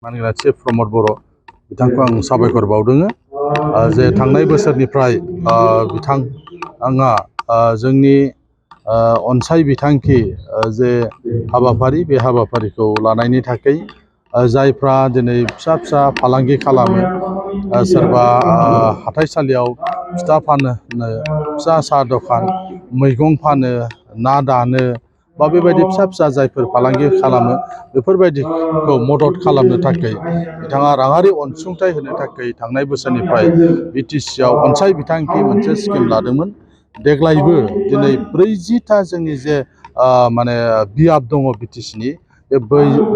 मानगोनां चिफ प्रमद बर' बिथांखौ आं साबायखर बावदों जे थांनाय बोसोरनिफ्राय बिथाङा जोंनि अनसाय बिथांखि जे हाबाफारि बे हाबाफारिखौ लानायनि थाखाय जायफ्रा दिनै फिसा फिसा फालांगि खालामो सोरबा हाथाइसालियाव फिथा फानो फिसा साहा दखान मैगं फानो ना दानो बा बेबायदि फिसा फिसा जायफोर फालांगि खालामो बेफोरबायदिखौ मदद खालामनो थाखाय बिथाङा राङारि अनसुंथाइ होनो थाखाय थांनाय बोसोरनिफ्राय बिटिसिआव अनसाय बिथांखि मोनसे स्किम लादोंमोन। देग्लायबो दिनै 40टा जोंनि जे माने बियाब दङ बिटिसिनि बे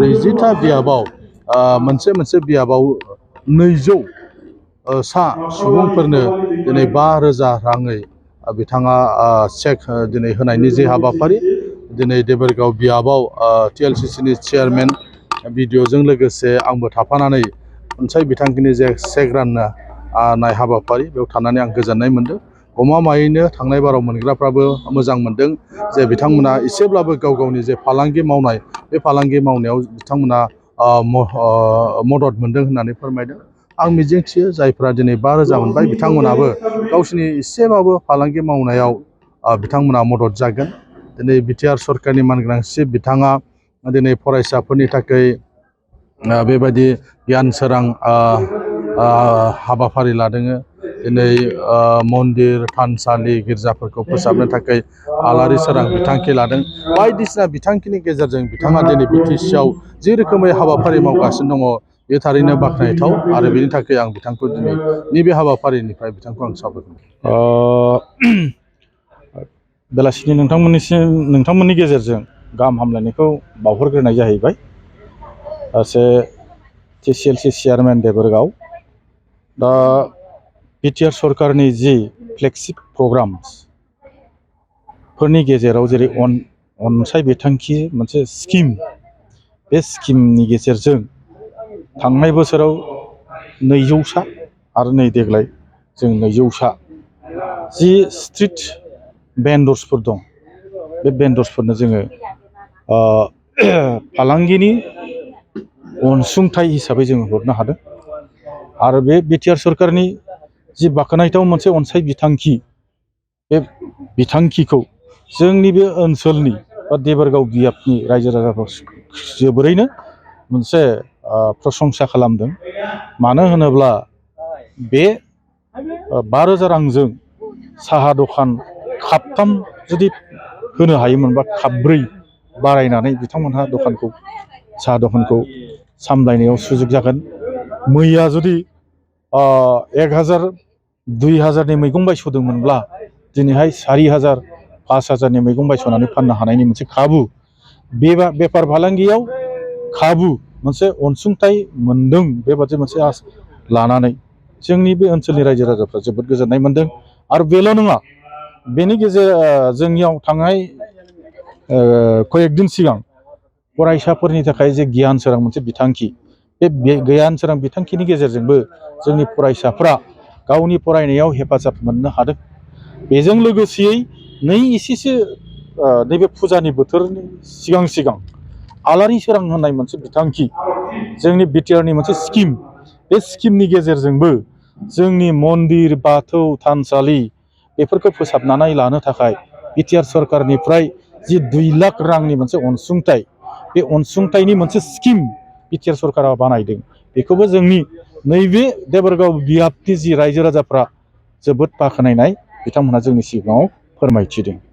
40टा बियाबाव मोनसे बियाबाव 200 सा सुबुंफोरनो दिनै 5,000 राङै बिथाङा चेक दिनै होनायनि जे हाबाफारि दिनै देबोरगाव बियाबाव TLCCनि चेयारमेन बिडिअजों लोगोसे आंबो थाफानानै अनसाय बिथांखिनि जे चेक राननाय हाबाफारि बेयाव थानानै आं गोजोननाय मोनदों। गमामायैनो थांनाय बाराव मोनग्राफ्राबो मोजां मोनदों जे बिथांमोना एसेब्लाबो गाव गावनि जे फालांगि मावनाय बे फालांगि मावनायाव बिथांमोना मदद मोनदों होननानै फोरमायदों। आं मिजिंथियो जायफ्रा दिनै 5,000 मोनबाय बिथांमोनाबो गावसिनि एसेबाबो फालांगि मावनायाव बिथांमोना मदद जागोन। दिनै बिटिआर सरकारनि मानगोनां चिफ बिथाङा दिनै फरायसाफोरनि थाखाय बेबायदि गियान सोरां हाबाफारि लादों। दिनै मन्दिर थानसालि गिर्जाफोरखौ फोसाबनो थाखाय आलारि सोरां बिथांखि लादों। बायदिसिना बिथांखिनि गेजेरजों बिथाङा दिनै बिटिसिआव जे रोखोमै हाबाफारि मावगासिनो दङ बे थारैनो बाख्नायथाव आरो बेनि थाखाय आं बिथांखौ दिनै नैबे हाबाफारिनिफ्राय बिथांखौ आं साबायखर बेलासिनि नोंथांमोननि गेजेरजों गाहाम हामलायनायखौ बावहरग्रोनाय जाहैबाय। सासे TCLC चेयारमेन देबोरगाव दा बिटिआर सरकारनि जि फ्लेगशिप प्रग्रामफोरनि गेजेराव जेरै अनसाय बिथांखि मोनसे स्किम बे स्किमनि गेजेरजों थांनाय बोसोराव 200 सा आरो नै देग्लाय जों 200 सा जि स्ट्रिट भेन्डर्सफोर दं बे भेन्डर्सफोरनो जोङो फालांगिनि अनसुंथाइ हिसाबै जोङो हरनो हादों। आरो बे बिटिआर सरकारनि जि बाख्नायथाव मोनसे अनसाय बिथांखि बे बिथांखिखौ जोंनि बे ओनसोलनि बा देबोरगाव बियाबनि रायजो राजाफोर जोबोरैनो मोनसे प्रशंसा खालामदों। मानो होनोब्ला बे 5,000 रांजों साहा दखान खापथाम जुदि होनो हायोमोनबा खापब्रै बारायनानै बिथांमोनहा साहा दखानखौ सामलायनायाव सुजुग जागोन। मैया जुदि 1,000 2,000नि मैगं बायस'दोंमोनब्ला दिनैहाय 4,000 5,000नि मैगं बायस'नानै फाननो हानायनि मोनसे खाबु बेफार फालांगियाव खाबु मोनसे अनसुंथाइ मोनदों। बेबादि मोनसे आस लानानै जोंनि बे ओनसोलनि रायजो राजाफ्रा जोबोद गोजोननाय मोनदों। आरो बेल' नङा, बेनि जोंनियाव थांनाय कयेकदिन सिगां फरायसाफोरनि थाखाय जे गियान सोरां मोनसे बिथांखि बे गियान सोरां बिथांखिनि गेजेरजोंबो जोंनि फरायसाफ्रा गावनि फरायनायाव हेफाजाब मोननो हादों। बेजों लोगोसेयै एसेसो नैबे फुजानि बोथोरनि सिगां आलारि सोरां होननाय मोनसे बिथांखि जोंनि बिटिआरनि मोनसे स्किम बे स्किमनि गेजेरजोंबो जोंनि मन्दिर बाथौ थानसालि बेफोरखौ फोसाबनानै लानो थाखाय बिटिआर सरकारनिफ्राय जि 2 लाख रांनि मोनसे अनसुंथाइ बे अनसुंथाइनि मोनसे स्किम बिटिआर सरकारा बानायदों। बेखौबो जोंनि नैबे देबोरगाव बियाबनि जि रायजो राजाफ्रा जोबोद बाख्नायनाय बिथांमोनहा जोंनि सिगाङाव फोरमायथिदों।